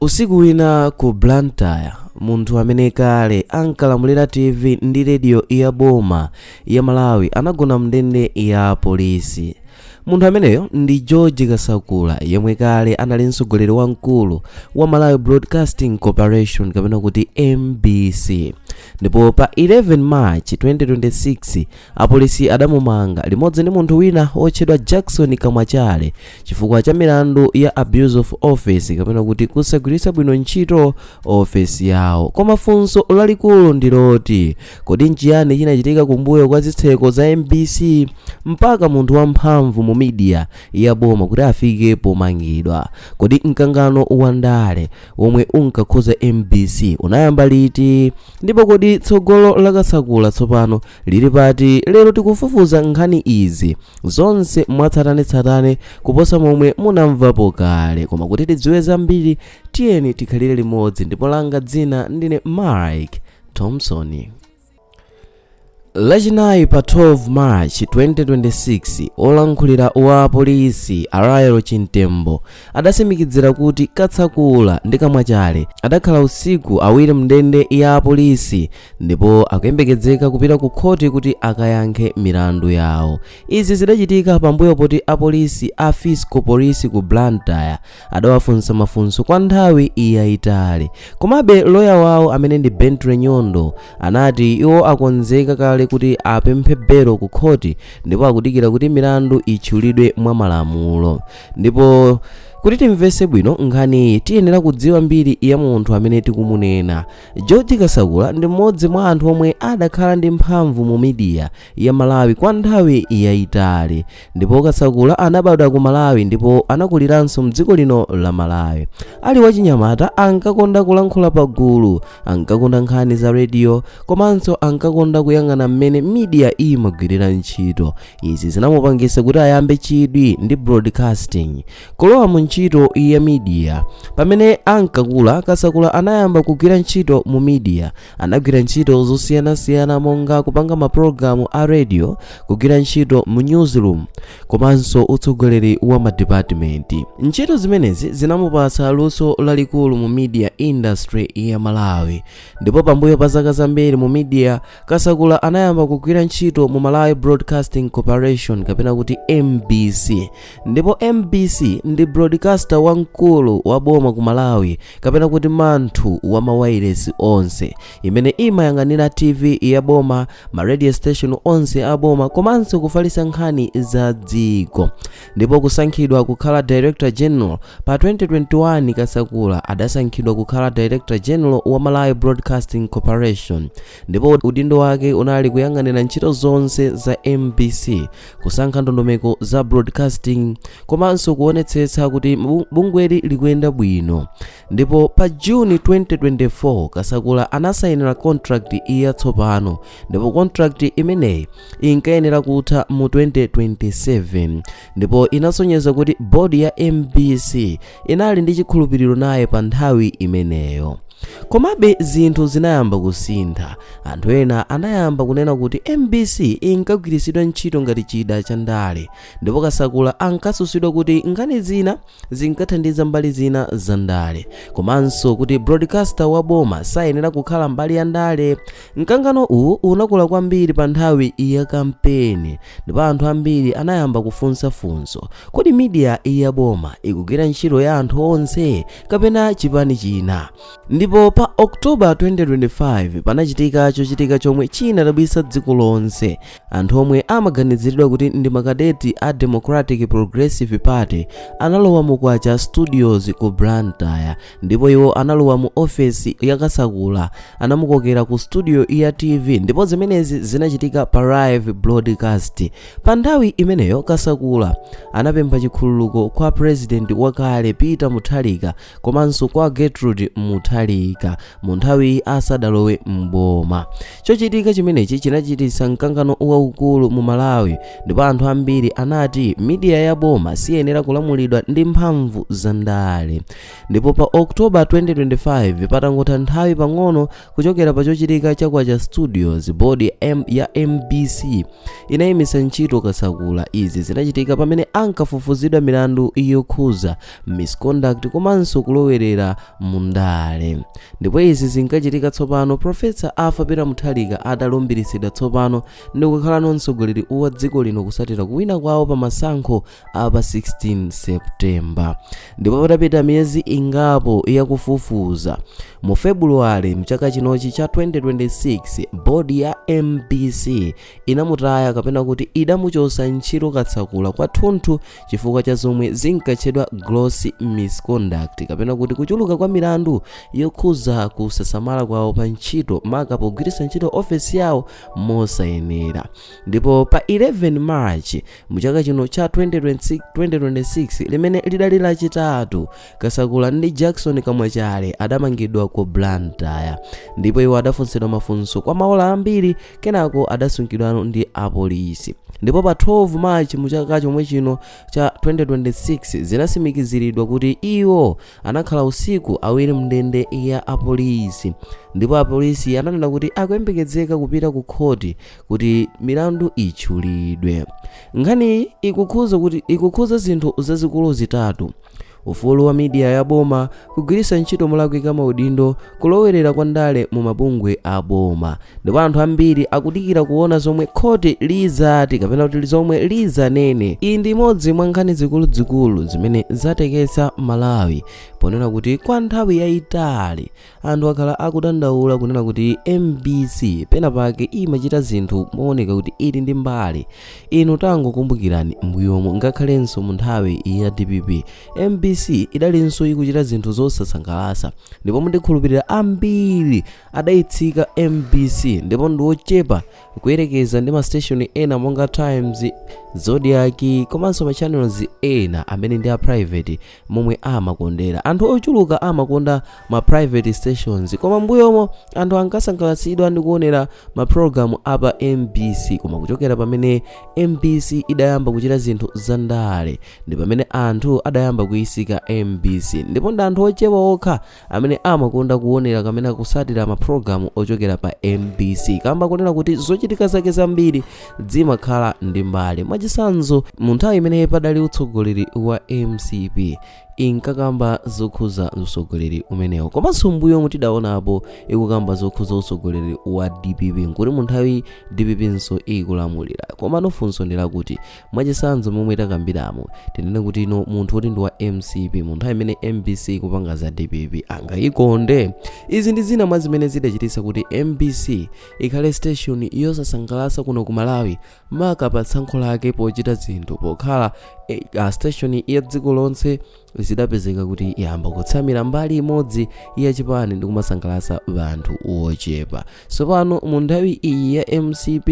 Usiku wina ku Blantyre, munthu amene kale ankalamulira TV ndi rediyo ya boma ya Malawi anagona mndende ya polisi. Munthu ameneyo ndi George Kasakula, yemwe kale anali mtsogoleri wamkulu wa Malawi Broadcasting Corporation, kapena kuti MBC. Ndipo pa 11 March 2026, apolisi adamumanga limodzi ndi munthu wina wotchedwa Jackson Kamwachale chifukwa cha milandu ya abuse of office, kapena kuti kusagwiritsa bwino ntchito ofesi yawo. Koma funso lalikulu ndi loti, kodi nchiyani chinachitika kumbuyo kwa zitseko za MBC mpaka munthu wamphamvu mu media ya boma kuti afike pomangidwa? Kodi mkangano wa ndale womwe unkakhuza MBC unayamba liti? Ndipo kodi tsogolo la Kasakula tsopano lili pati? Lero tikufufuza nkhani izi zonse mwatsatanetsatane kuposa momwe munamvapo kale. Koma kuti tidziwe zambiri, tiyeni tikhalire limodzi, ndipo langa dzina ndine Mike Thompson. Lachinayi pa 12 March 2026, olankhulira wa polisi Araelo Chintembo adatsimikizira kuti Kasakula ndi Kamwachale adakhala usiku awiri mndende ya polisi ndipo akuyembekezeka kupita ku khoti kuti akayankhe milandu yawo. Izi zidachitika pambuyo poti apolisi a Fiscal Police ku Blantyre adawafunsa mafunso kwa nthawi yayitali. Komabe loya wawo, amene ndi Bentley Nyondo, anati iwo akonzeka kale kuti apemphe belo ku khoti ndipo akudikira kuti milandu itchulidwe mwa malamulo. Ndipo kuti timvese bwino nkhaniyi, tiyenera kudziwa mbiri ya munthu amene tikumunena. George Kasakula ndi mmodzi mwa anthu omwe adakhala ndi mphamvu mu media ya Malawi kwa nthawi yayitali. Ndipo Kasakula anabadwa ku Malawi ndipo anakuliranso mdziko lino la Malawi. Ali wachinyamata ankakonda kulankhula pagulu, ankakonda nkhani za radio, komanso ankakonda kuyang'ana mmene media imagwirira ntchito. Izi zinamupangisa kuti ayambe chidwi ndi broadcasting, kulowa mu ntchito ya media. Pamene ankakula, Kasakula anayamba kugwira ntchito mu media. Anagwira ntchito zosiyanasiyana monga kupanga mapulogalamu a radio, kugwira ntchito mu newsroom, komanso utsogoleri wa madipatimenti. Ntchito zimenezi zinamupatsa luso lalikulu mu media industry ya Malawi. Ndipo pambuyo pa zaka zambiri mu media, Kasakula anayamba kugwira ntchito mu Malawi Broadcasting Corporation, kapena kuti MBC. Ndipo MBC ndi broadcaster wamkulu wa boma ku Malawi, kapena kuti manthu wa mawayilesi onse, imene imayang'anira TV ya boma, ma radio station onse a boma, komanso kufalitsa nkhani za dziko. Ndipo kusankhidwa kukhala director general: pa 2021, Kasakula adasankhidwa kukhala director general wa Malawi Broadcasting Corporation, ndipo udindo wake unali kuyang'anira ntchito zonse za MBC, kusankha ndondomeko za broadcasting, komanso kuonetsetsa kuti bungweli likuyenda bwino. Ndipo pa Juni 2024, Kasakula anasayinira contract yatsopano, ndipo contract imeneyi inkayenera kutha mu 2027, ndipo inasonyeza kuti bodi ya MBC inali ndi chikhulupiriro naye pa nthawi imeneyo. Komabe zinthu zinayamba kusintha. Anthu ena anayamba kunena kuti MBC inkagwiritsidwa ntchito ngati chida cha ndale, ndipo Kasakula ankasusidwa kuti nkhani zina zinkathandiza mbali zina za ndale, komanso kuti broadcaster wa boma sayenera kukhala mbali ya ndale. Mkangano uwu unakula kwambiri pa nthawi ya kampeni, ndipo anthu ambiri anayamba kufunsa funso: kodi media ya boma ikugwira ntchito ya anthu onse kapena chipani china? Ndipo pa October 2025 panachitika chochitika chomwe chinadabwitsa dziko lonse. Anthu omwe amaganiziridwa kuti ndi makadeti a Democratic Progressive Party analowa mu Kwacha Studios ku Blantyre, ndipo iwo analowa mu ofesi ya Kasakula, anamukokera ku studio ya TV, ndipo zimenezi zinachitika pa live broadcast. Pa nthawi imeneyo Kasakula anapempha chikhululuko kwa president wakale Peter Mutharika komanso kwa Gertrude Mutharika. Mutharika mu nthawi asadalowe m'boma. Chochitika chimenechi chinachititsa mkangano waukulu mu Malawi, ndipo anthu ambiri anati media ya boma siyenera kulamulidwa ndi mphamvu za ndale. Ndipo pa October 2025, patangotha nthawi pang'ono kuchokera pa chochitika cha Kwacha Studios, board ya MBC inayimitsa ntchito Kasakula. Izi zinachitika pamene ankafufuzidwa milandu yokhuza misconduct komanso kulowerera mu ndale. Ndipo izi zinkachitika tsopano Professor Arthur Peter Mutharika atalumbiritsidwa tsopano ndi kukhala mtsogoleri wa dziko lino kusatira kuwina kwawo pa masankho a pa 16 September. Ndipo patapita miyezi ingapo yakufufuza, mu Februwale mchaka chinochi cha 2026, board ya MBC inamutaya kapena kuti idamuchosa ntchito Kasakula kwathunthu chifukwa cha zomwe zinkatchedwa gross misconduct, kapena kuti kuchuluka kwa milandu yokhuza kusasamala kwawo pa ntchito, maka pogwiritsa ntchito ofesi yawo mosayenera. Ndipo pa 11 March muchaka chino cha 2026, limene lidali Lachitatu, Kasakula ndi Jackson Kamwachale adamangidwa ku Blantyre, ndipo iwo adafunsidwa mafunso kwa maola ambiri, kenako adasungidwano ndi apolisi. Ndipo pa 12 March muchaka chomwe chino cha 2026, zinasimikiziridwa kuti iwo anakhala usiku awiri mndende ya apolisi, ndipo apolisi ananena kuti akuyembekezeka kupita ku khoti kuti milandu itchulidwe. Nkhaniyi ikukhuza zinthu zazikulu zitatu: ufulu wa media ya boma, kugwiritsa ntchito molakwika maudindo, kulowerera kwa ndale mu mabungwe a boma. Ndipo anthu ambiri akudikira kuona zomwe khoti lizati kapena kuti zomwe lizanene. Iyi ndi imodzi mwa nkhani zikuluzikulu zimene zatekesa Malawi, ponena kuti kwa nthawi yayitali anthu akhala akudandaula kunena kuti MBC pena pake imachita zinthu mooneka kuti ili ndi mbali. Inu tangokumbukirani mbuyomo, ngakhalenso mu nthawi ya DPP, MBC idalinso ikuchita zinthu zosasangalatsa, ndipo mundikhulupirira, ambiri adayitsika MBC, ndipo ndi ochepa kuyerekeza ndi ma station ena monga Times, Zodiak komanso ma channels ena amene ndi a private momwe amakondera. Anthu ochuluka amakonda ma private stations, koma mbuyomo anthu ankasangalatsidwa ndi kuonera ma program apa MBC. Koma kuchokera pamene MBC idayamba kuchita zinthu zandale, ndi pamene anthu adayamba kuyisika MBC, ndipo ndi anthu ochepa okha amene amakonda kuonera kamene akusatira ma program ochokera pa MBC, kamba kunena kuti zochitika zake zambiri zimakhala ndi mbali. Mwachitsanzo, mu nthawi imene padali utsogoleri wa MCP, inkakamba zokhuza utsogoleri umenewo, komanso mbuyomu tidaonapo ikukamba zokhuza utsogoleri wa DPP, nkuti mu nthawi DPP nso ikulamulira. Komano funso ndi lakuti, mwachitsanzo, momwe takambiramo, tinene kuti ino munthu woti ndi wa MCP, mu nthawi imene MBC ikupanga za DPP, angayikonde? Izi ndi zina mwa zimene zidachititsa kuti MBC ikhale station yosasangalatsa kuno ku Malawi, maka pa tsankho lake pochita zinthu. Pokhala station ya dziko lonse, zidapezeka kuti yamba kutsamira mbali imodzi ya chipani ndi kumasangalatsa anthu ochepa. Tsopano mu nthawi iyi ya MCP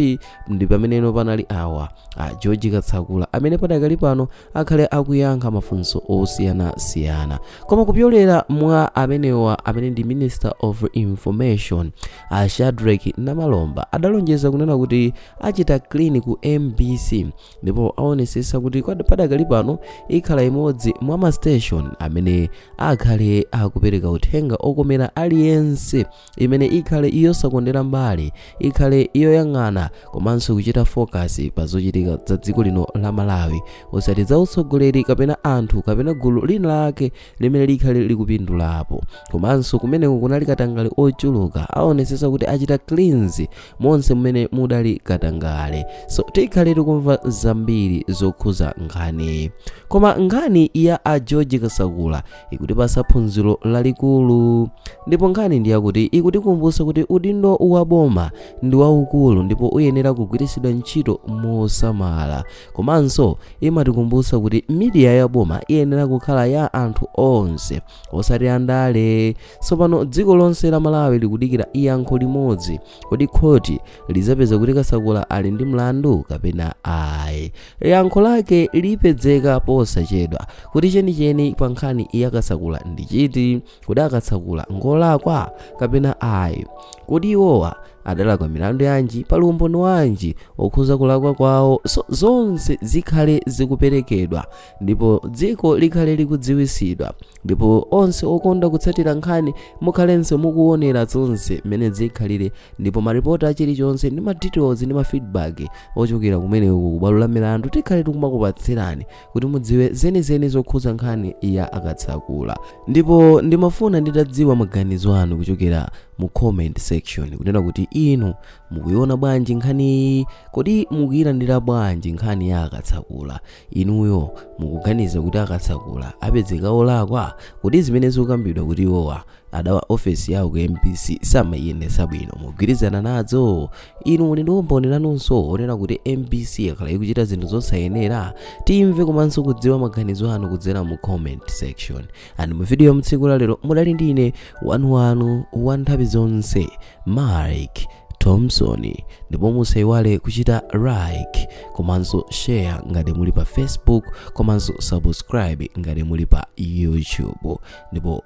ndi pameneno panali awa a George Kasakula, amene padakali pano akhale akuyankha mafunso osiyanasiyana. Koma kupyolera mwa amenewa amene ndi Minister of Information, a Shadrack Namalomba, adalonjeza kunena kuti achita clean ku MBC, ndipo aonesesa kuti padakali pano ikhala imodzi mwa ma station amene akhale akupereka uthenga okomera aliyense, imene ikhale yosakondera mbali, ikhale yoyang'ana komanso kuchita focus pa zochitika za dziko lino la Malawi, osati za utsogoleri kapena anthu kapena gulu lina lake limene likhale likupindulapo. Komanso kumeneko kunali katangale ochuluka, aonesesa kuti achita cleanse monse mmene mudali katangale. So tikhale tikumva zambiri zokhuza nkhani, koma nkhani ya a George Kasakula ikutipasa phunziro lalikulu, ndipo nkhani ndi yakuti ikutikumbutsa kuti udindo wa boma ndi waukulu ndipo uyenera kugwiritsidwa ntchito mosamala. Komanso imatikumbutsa kuti media ya boma iyenera kukhala ya anthu onse, osati andale. Tsopano dziko lonse la Malawi likudikira yankho limodzi: kodi khoti lizapeza kuti Kasakula ali ndi mlandu kapena ayi? Yankho lake lipe ipezeka posachedwa kuti chenicheni pa nkhani ya Kasakula ndi chiti. Kodi akasakula ngolakwa kapena ayi? Kodi iwowa adalakwa milandu yanji? Pali umboni wanji okhuza kulakwa kwawo? So zonse zikhale zikuperekedwa ndipo dziko likhale likudziwisidwa, ndipo onse okonda kutsatira nkhani mukhalenso mukuonera zonse mmene zikhalire, ndipo maripoti achilichonse ndi ma details ndi ma feedback ochokera kumeneko kubwalo la milandu tikhale tikumakupatsirani kuti mudziwe zenizeni zokhuza nkhani ya Akatsakula. Ndipo ndimafuna nditadziwa maganizo anu kuchokera mu comment section, kunena kuti inu mukuiona bwanji nkhaniyi? Kodi mukuyilandira bwanji nkhani ya Akatsakula? Inuyo mukuganiza kuti Akatsakula apezeka olakwa? Kodi zimene zikukambidwa kuti iwowa adawa ofesi yawo ku MBC samayiyendetsa bwino, mugwirizana nazo? Inu muli ndi umboni nanunso onena kuti MBC yakhala ikuchita zinthu zosayenera? Timve komanso kudziwa maganizo anu kudzera mu comment section. And mu video mtsiku la lero mudali ndine wanuwanu wa nthawi zonse, Mike Thompson, ndipo musayiwale kuchita like komanso share ngati muli pa Facebook, komanso subscribe ngati muli pa YouTube. Ndipo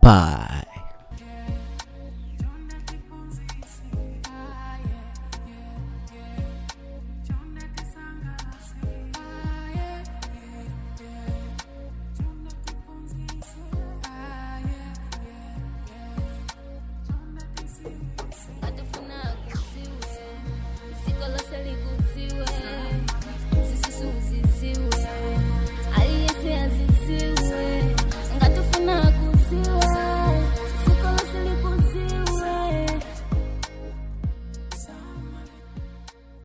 bye.